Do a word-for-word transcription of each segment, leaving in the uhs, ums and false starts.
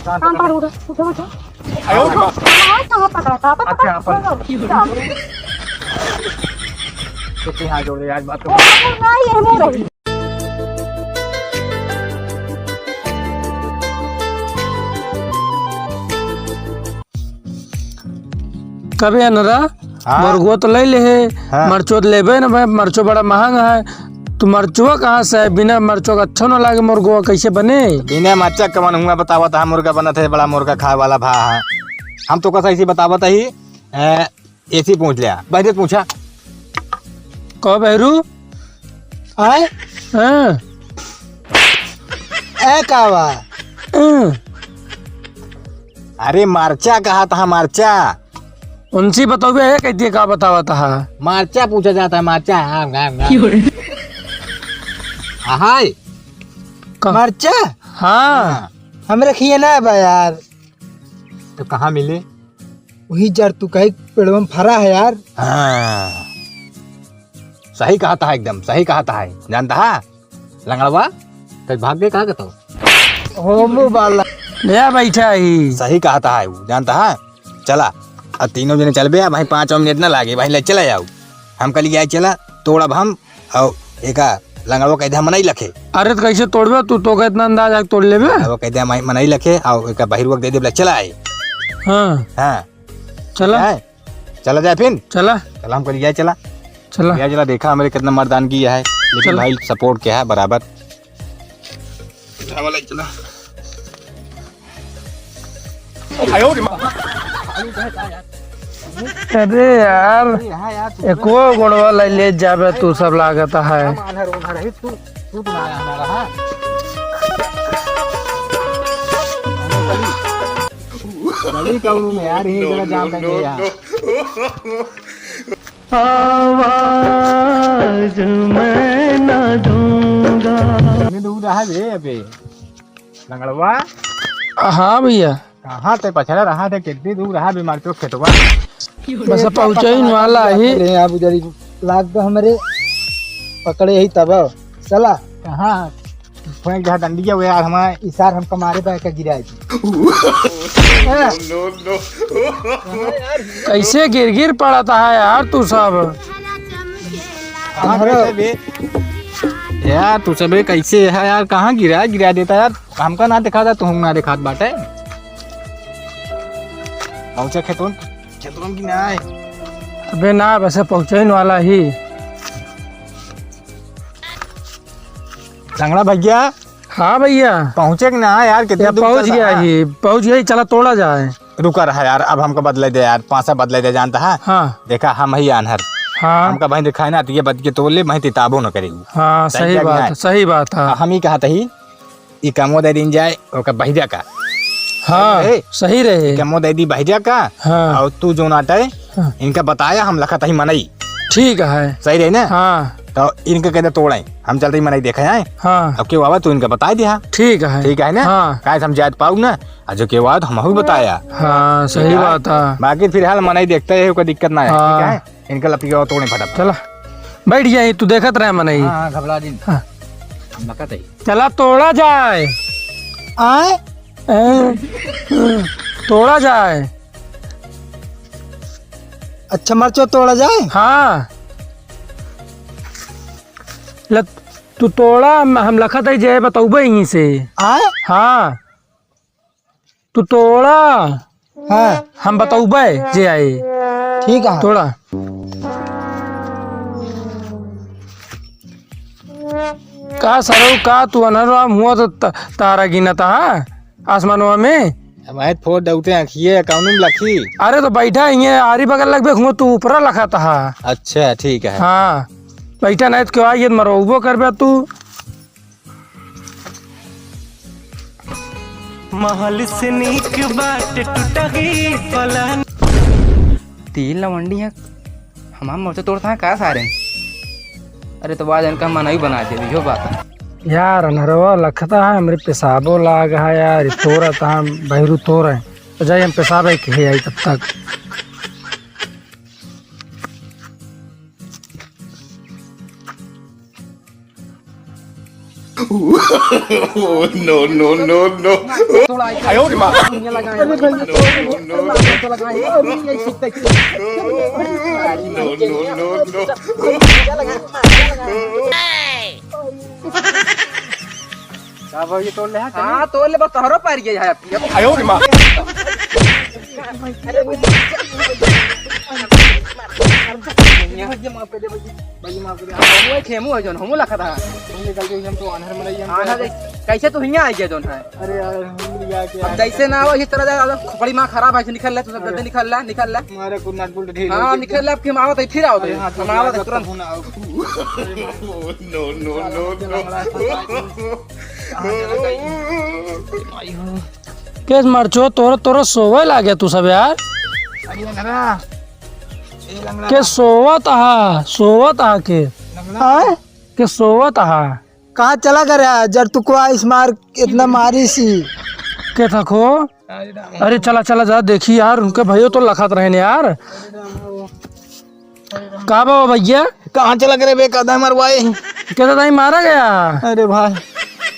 कान पकड़, उठो, उठो, उठो। आयो रे बाप। कहाँ, कहाँ पकड़ा था? पकड़, अच्छा, पकड़, अपन। पकड़। कितने हाथ जोड़ रहे आज बात ओ, नहीं, ये मुंह रही। कबे अनरा, हाँ। मुर्गो तो ले ले है, हाँ। मरचो तो लेबे न भाई, मरचो बड़ा महंग है। तू मरचुआ कहाँ से है? बिना मरचो का अच्छो न लागे मुर्गो, कैसे बने? बिना मरचा कवन हुआ बतावत है, मुर्गा बनत है, बड़ा मुर्गा खाए वाला भा है। हम तो कसा इसी बतावत ही, ए, एसी पूछ लिया, बहरे पूछा। कहो बहरू? आए? हाँ। ए का बा? हाँ। अरे मरचा कहा था, मरचा। उनसे बताओगे, ये कहती है का बतावा था? मरचा पूछा जाता है, मरचा। हाँ, हाँ, हाँ। क्यों रे? हाय। का? मरचा? हाँ। हाँ। हमरे खिए ना बा यार। तो कहाँ मिले? वही जर तू कहे पेड़वा में फरा है यार। हाँ। सही कहा था, एकदम सही कहा था, जानता है? लंगड़वा, कहीं भाग गए, कहाँ कहता हो? हो मुँह वाला। ले आ बैठा ही। सही कहा था, वो जानता है? चला, अब तीनों जने चलबे, अब भाई पाँच मिनट ना लागे, भाई ले चला जाओ। हम कहली, "आए चला, तोड़ब हम।" और एका लंगड़वा कह दे, "हम नहीं लखे।" अरे तो कैसे तोड़बे तू, तो का इतना अंदाज आके तोड़ लेबे? वो कह दे, "हम नहीं लखे," और एका बहिरुआ के दे दे, बोला, "चला आए।" हाँ। हाँ। चला। आए? चला जाए फिर? चला। चला, हम कहली, "आए चला।" चला। आए चला, देखा हमरे कितना मर्दानगी है, लेकिन चला। भाई सपोर्ट क्या है बराबर। उठावा ले चला। अरे यार, अरे हाँ यार, तू एको गोड़वा ले, ले जाबे तू सब लागत है। हम आन्हर ओन्हर है, तू, तू तो ना आन्हर रहा। गली का रूम है यार, यही जगह जाम कर दे यार। आवाज मैं ना दूंगा। कितनी दूर रहा बे अबे? लंगड़वा? हाँ भैया। कहाँ ते पछड़ा रहा थे, कितनी दूर रहा बे मार चो खेतवा? बस अब पहुँचे ही वाला ही। अरे आप उधर ही लाग दो हमरे, पकड़े ही तब। चला। कहाँ? फेंक दे डंडिया वो यार हमारे। इसार हमका मारे बा का गिराए जी। कैसे गिर गिर पड़त है यार तू सब? कहाँ गिरा बे? यार तू सबे कैसे है यार? कहाँ गिरा, गिरा देता यार। हमका ना दिखा था, तुम ना दिखात बाटे। पहुँचा खेतवन, खेतवन की ना आए। अबे ना, बस पहुँचे ही वाला ही। लंगड़ा भैया। हाँ भैया। पहुँचे कि ना यार, कितनी यार दूर पहुँच चल गया रहा? ही, पहुँच गया ही, चला तोड़ा जाए। रुका रहा यार, अब हमका बदले दे यार, पासा बदले दे, जानता है? हाँ। देखा, हम ही आन्हर। हाँ। हमका भाई दिखाए ना, तो ये बद के तोड़ ले, भाई तिताबो न करी। हाँ, सही बात है, सही बात है। हम ही कहा तही, ई कमो दे दिन जाए, ओका बहिरा का। हाँ, सही रहे। सही रहे। ई कमो दे दी बहिरा का, हाँ। और तू जो नाटे, हाँ। इनका बताया, हम लखा तही मनई। ठीक है। सही रहे ना? हाँ। तो इनका कहते तोड़े, हम चलते ही मनई देखे आए। हाँ। अब क्यों आवा, तू इनका बताई दिया। ठीक है। ठीक है ना? हाँ। काहे से हम जात पाऊ ना, आ जो क्यों आवा तो हम भी बताया। हाँ, सही बात है। बाकी फिलहाल मनई देखते हैं, कोई दिक्कत ना है, हाँ। ठीक है? इनका लपिया तोड़े फटाफट। चला, बैठ जाए, तू देखत रहे मनई। हाँ, हाँ, घबरा दिन। हाँ। हम बकत है। चला तोड़ा जाए। आए? ए, तोड़ा जाए। अच्छा, मरचो तोड़ा जाए? हाँ। ल, तू तोड़ा, हम, हम लखत है जे बतौबे यहीं से। आए? हाँ। तू तोड़ा। हाँ। हम बतौबे जे आए। ठीक है। तोड़ा। का सरऊ का तू अनहरवा मुँह तो त-, तारा गिनता, हाँ? आसमानवा में। अब आए फोड़ दौते आँखिए, कौन में लखी? अरे तो बैठा हिये, आरी बगल लगबे, हुआ तू ऊपरा लखाता हा। अच्छा, ठीक है। हाँ, बैठा नहीं तो क्यों आइए, मरवाबो करबे तू। महल से नीक बाट टूटही पलंग। तीन लवंडी हैं, हमार मोर्चा तोड़ता है का सारे? अरे तो आज इनका मनई बना दे, इहो बात है। यार, अनहरवा लखता है, हमरे पेशाबो लाग है यार, तोरत है, बहिरू तोरे। तो जाई हम पेशाबे के आई तब तक। No, no, no, no। थोड़ा आयो रे माँ। ये लगाए। अरे भाई, ये तो लगाए। ये सीखते। No, no, no, no। का भाई, ये तोड़ ले, हाँ, चल। हाँ, तोड़ ले, बस तोहरो पार गया है अब। आयो रे माँ। अरे, भैया, माफ कर दे, भैया। भैया, माफ कर दे। हम वो खेमू है जौन, हमू लखा था। हम निकल गए, हम तो आन्हर में रही, हम हाँ, तो हाँ, कैसे तू हियाँ आ गया जौन है? अरे यार, हम लिया के अब यार। जैसे ना हो, इस तरह जाए, अब खोपड़ी माँ खराब है, निकल ले, तू सब अरे। जल्दी निकल ले, निकल ले। हमारे को नट बोल्ट ढील हाँ, हो गए। निकल ले, अब कि हम आवत है, फिर आवत है, अरे हाँ, हम आवत है, तुरंत। फोन आओ। No, no, no, no। केस मरचो, तोर, तोर सोवे लागे तू सब यार। अरे लंगड़ा, ए लंगड़ा। के सोवत हा, सोवत हा के? लंगड़ा। हाँ? के सोवत हा? कहाँ चला गया जर तू को आइस मार इतना मारी सी? के थको? अरे राम। अरे चला, चला जा, देखी यार, उनके भइयो तो लखत रहेन यार। अरे राम। का बा भैया? कहाँ चला गए बे, कदा मरवाए? कहता था, मारा गया। अरे भाई,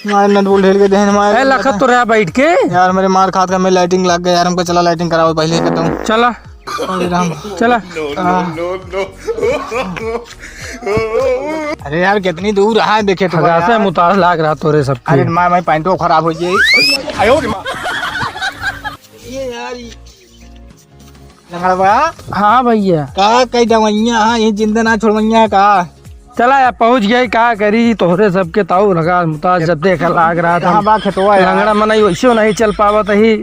मार नट बोल्ट ढील के देहन, मार ए, लखत तो रहा बैठ के। यार, मेरे मार खात का मैं लाइटिंग लग गया यार, हमको चला लाइटिंग कराओ पहले के तुम। चला। अरे राम। चला। हाँ। अरे यार, कितनी दूर रहा है, देखे तो ठगा से यार। मुतार लाग रहा तोरे सबके। अरे माँ, मैं पैंटो खराब हो जाए। आयो रे माँ। ये यार, ये लंगड़वा। हाँ भैया। का कई दवाइयाँ, हाँ, ये जिंदा ना छोड़वैया का? चला यार, पहुँच गए, का करी, तोहरे सबके ताऊ लगा, मुताज जब देख लाग रहा था। कहाँ बा खेतवा यार? लंगड़ा मनई वैसे नहीं चल पावत ही।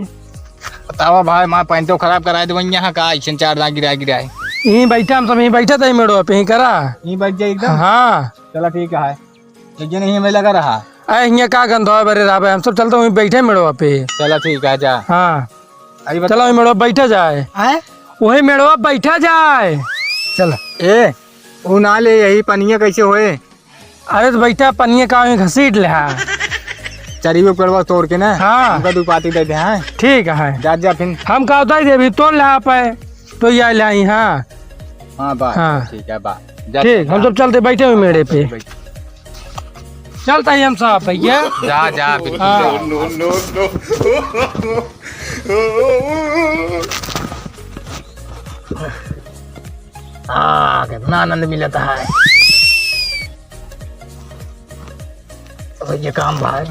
बतावा भाई, माँ पैंटो खराब करा दे, वहीं यहाँ का ऐसे चार दाग गिरा गिरा है। यहीं बैठा, हम सब यहीं बैठा था, यहीं मेड़वा पे, यहीं करा। यहीं बैठ जाए एकदम? हाँ। चला ठीक है। तो ये नहीं हमें लगा रहा। अरे, हियाँ का गंध होए बरे रहा भाई, हम सब चलते वहीं बैठे मेड़वा पे। चला ठीक है, जा। हाँ। अरे बता। चला वहीं मेड़वा बैठा जाए। हैं? वही मेड़वा बैठा जाए। चला। ए, वो ना ले, यही पनिया कैसे होए? अरे तो बैठा, पनिया का वहीं घसीट ले, हाँ। चरी वो पेड़वा तोड़ के ना, हाँ। उनका दू पाती दे दे, हाँ। ठीक है। जा, जा फिर। हम का उतार दे, अभी तोड़ ले आप है, तो ये ले आई, हाँ। हाँ, बा, हाँ। ठीक है, बा। जा, ठीक, जा। हम सब चलते, बैठे हुए मेड़े पे। बैठ। चलता ही हम सब भैया। जा, जा, बिल्कुल हाँ। जा। No, no, no। हाँ, कितना आनंद मिलता है। अब ये काम भाई।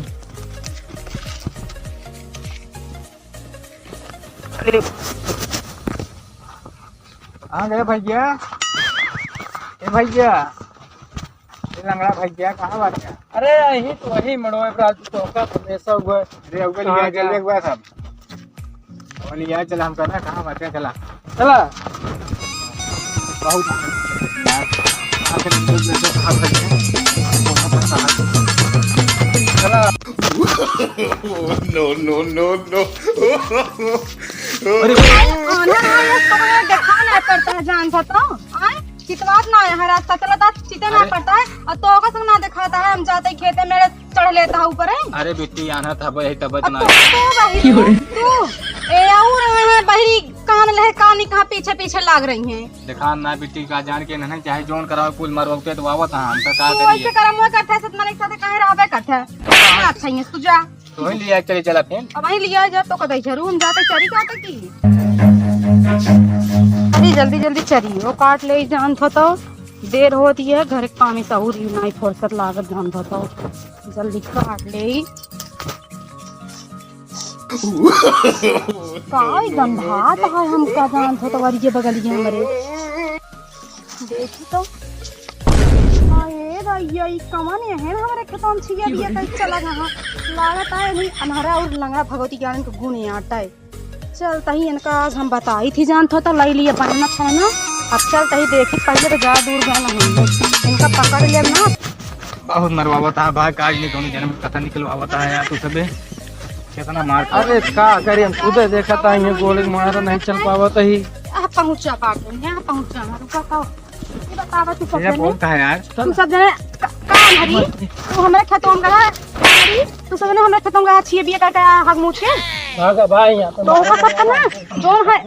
अरे। कहाँ गए भैया? ए भैया, ए लंगड़ा भैया, कहाँ बाटे? अरे, यहीं तो, वही मड़ोए पे आज तो का हमेशा हुआ है। अरे, अउगा कहाँ लिया चल गया? एक बार सब। और लिया चला हमका ना, कहाँ बाटे? चला। चला। बहुत यार, आखिर में तो जैसे खा सकते हैं। चला। No, no, no, no। अरे। आन्हर है, ये तो देखा ना पड़ता है, जान सा तो। आए? चितवात ना है, रास्ता चलता, चिते ना अरे। पड़ता है, और तो ओकर संग ना देखाता है, हम जाते खेते मेरे चढ़ लेता है ऊपर है। अरे बिट्टी, आन्हर था, बही तबत अब ना तू, है। तू बहिरी, तू, ए, और बहिरी कान लहे, कानी कहाँ पीछे पीछे लाग रही हैं। देखा ना बिट्टी, का जान के नहीं, चाहे जोन करावे, कुल मरवते तो आवत है, हम तो का तू करिए? ऐसे करम हुआ करता है, सतना एक साथ कहीं रहबे करता है। अच्छा ही है, तू जा। तो वहीं लिया चले चला फिर। अब वहीं लिया जा तो कतई जरूर हम जाते चरी काटे की। अरे जल्दी जल्दी चरी, वो काट ले जान थो तो देर होती है, घर के काम ही सहूर ही नाई फुर्सत लागत जान थो तो जल्दी काट ले। का एकदम भात है हमका जान थो तो वरिये बगलिए हमरे। देखी तो। अरे भैया, ई कवन एहन हमरे खेतवा में छिया बिया कहीं चला गया? लागत है नहीं, अन्हरा और लंगड़ा भगवती ज्ञान के गुण आटा है। चल तही इनका आज हम बताई थी, जान थो तो लाई लिए बनना छोड़ना। अब चल तही देखी, पहले तो जा दूर गए ना हम लोग। इनका पकड़ ले ना। बहुत मरवावत है भाई, काज नहीं कौन जन्म कथा निकलवावत है यार तू सबे। कितना मार खा- अरे का करी, हम खुदे देखा था, ये गोली मारा नहीं चल पावत ही। आ, पहुँचा बाटो, यहाँ पहुँचा, रुका का, ये बतावा तू सब ये जने, बोलता है यार। तू सब जने का, का हरी, तू हमरे खेतों में गया, हरी, तू सब जने हमरे खेतों में गया, छिए बिया करके हग मूछ के। हाँ का भाई, यहाँ पे तो ओका सब करना, जो है।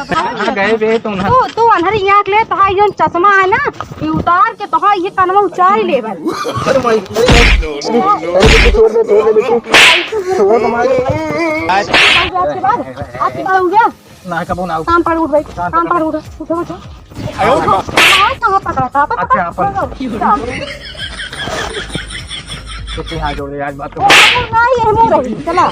कहाँ गए बे तू ना? तू, तू अनहरी आँख ले, तोहार जौन चश्मा है ना, ये उतार के तोहार ये कनवा उचार ही लेबे। अरे भाई, अरे बेटी, छोड़ दे, छोड़ दे बेटी, छोड़ दे मार। आज के बाद, आज के बाद हो गया। ना, कबो ना। कान पर उठ भाई, कान पर उठ, उठो, उठो। आयो। हाँ, कहाँ पकड़ा था? पकड़, अच्छा, अपन। पकड़, पकड़। कितने हाथ जोड़ दे, आज बात तो। ओ, नहीं, ये मुँह रही, चला।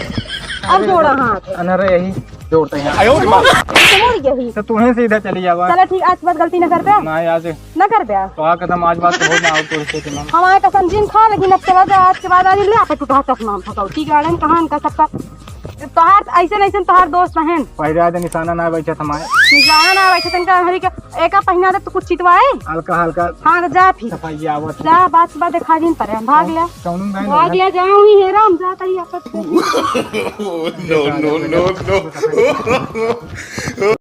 अब जोड़ा हाथ। अनहरे यही जोड़ते हैं। आयो रे माँ। तो मुड़ यही। तो तुम्हें सीधा चली जावा। चला ठीक, आज के बाद गलती न कर दे। ना, आज। न कर दे। तो आ कदम आज बात तो हो ना, और कोई से ना। हमारे कसम जिन खा, लेकिन अब के बाद, आज के बाद आज ले, आप टूटा चश्मा हम फंसाओ। ठीक है, कहाँ इनका सबका तोहार ऐसे नहीं, तोहार दोस्त रहन। पहले आज निशाना ना बैठत हमारे। निशाना ना बैठत इनका, हरी के एका पहिना दे तो कुछ चितवाए। हल्का हल्का। हाँ, तो जा फिर। सफाई आवत है। जा, बात बात देखा दिन पर है। भाग ले। कौन गए भाग ना? ले, जाओ ही है राम, जा तही आपस। No, no, no, no।